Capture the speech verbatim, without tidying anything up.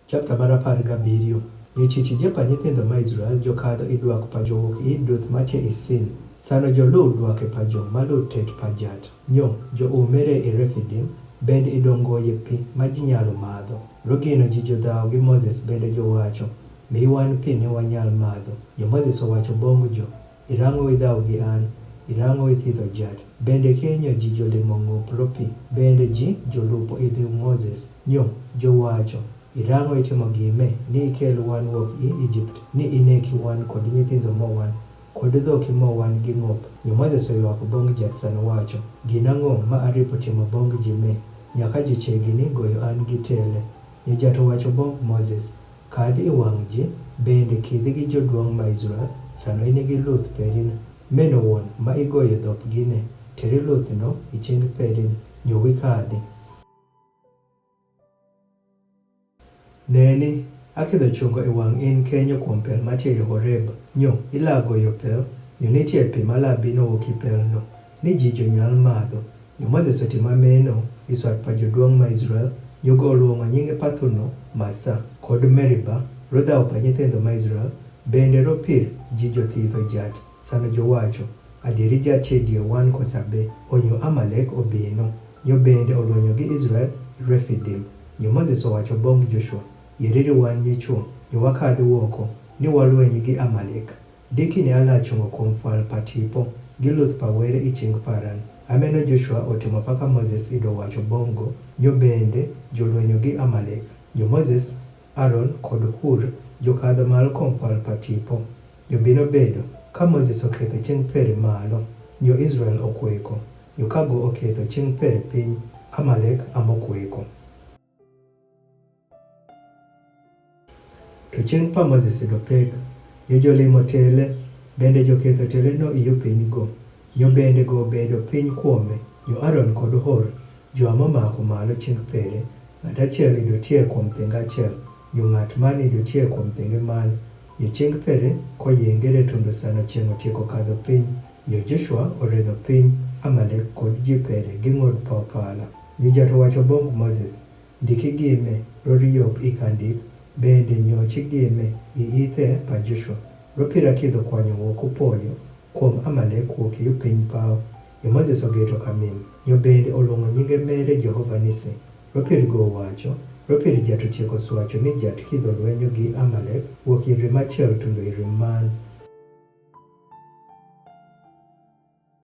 Chapta mar apar gabiriyo. Nyo chich je pa nyithindo ma Israel jokadho i dwak pa jowuok i duth ma tie i Sin. Sano joluw dwake pa jo ma luw tet pa jat. Nyo joume re i Refidim, bende idongo ye pi ma ji nyalo madho. Rogino ji jodhaw gi Moses bende jowacho, mi wan pi ni wanyal madho. Nyo Moses owacho bong jo, Irang'o idhaw gi an? Irang'o ithidho jat? Bende kenyo ji jolimo ng'op ro pi? Bende ji jolupo idhi Moses? Nyo jowacho, Irang'o itimo gime, ni ikel wan wuok i Ijipt, ni ineki wan kod nyithindo mo wan, kod dhoki mo wan gi ng'op? Nyo Moses oywak bong jat sano wacho, Gin ang'o ma aripo timo bong ji me? Nyaka jochegi ni goyo an gi tele. Nyo jat owacho bong Moses, Kadhi i wang' ji, bende kidhi gi joduong' ma Israel, sano in gi luth perin. Meno wuon ma igoyo dhop gine, teri luth no i ching perin, nyo wi kadhi. Neni, akidho chungo i wang' in kenyo kuom pel matie i Horeb, nyo ila goyo pel, nyo nitie pi ma la bino wuok i pel no, ni ji jonyal madho. Nyo Moses otimo ameno, i swat pa joduong' ma Israel, nyo go oluongo nyinge pa thuno, Masa, kod Meriba, rodhaw pa nyithindo ma Israel, bende ropir ji jothidho jat, sano jowacho, Adieri jat tie die wan kosa be? Onyo Amalek obino, nyo bende olwenyo gi Israel i Refidim. Nyo Moses owacho bong Joshua, Yieriri wan nyichuo, nyo wakadhi wuoko, ni walwenyi gi Amalek. Dikini ala chungo kuom fwal pa tipo, gi luth pa were i ching Paran. Ameno Joshua otimo paka Moses ido wacho bong go, nyo bende jolwenyo gi Amalek. Nyo Moses, Aron kod Hur jokadho malo kuom fwal pa tipo. Nyo bino bedo, ka Moses oketho ching pere malo, nyo Israel okweko, nyo ka go oketho ching pere piny, Amalek amo kweko. To ching pa Moses ido pek, nyo jolimo tele, bende joketho tele no iyo piny go, nyo bende go bedo piny kuome, nyo Aron kod Hur, jo amo mako malo ching pere, ng'at achiel ido tie kuom thenge achiel, nyo ng'at man ido tie kuom thenge man, nyo ching pere koyengere tundo sano ching otieko kadho piny, nyo Joshua oredho piny, Amalek kod ji pere gi ng'od pa opala. Nyo jat owacho bong Moses, Ndiki gime, rori yop i kandik, bende nyochi gime i ithe pa Joshua. Ropira kidho kwanyo wuok opoyo, kuom Amalek wuok iyo piny paw. Nyo Moses ogeto kamim, nyo bende oluongo nyinge mere Jehova Nisi. Ropir go wacho, ropir jat otieko swacho ni jat kidho lwenyo gi Amalek, wuok i rim achiel tundo i rim man.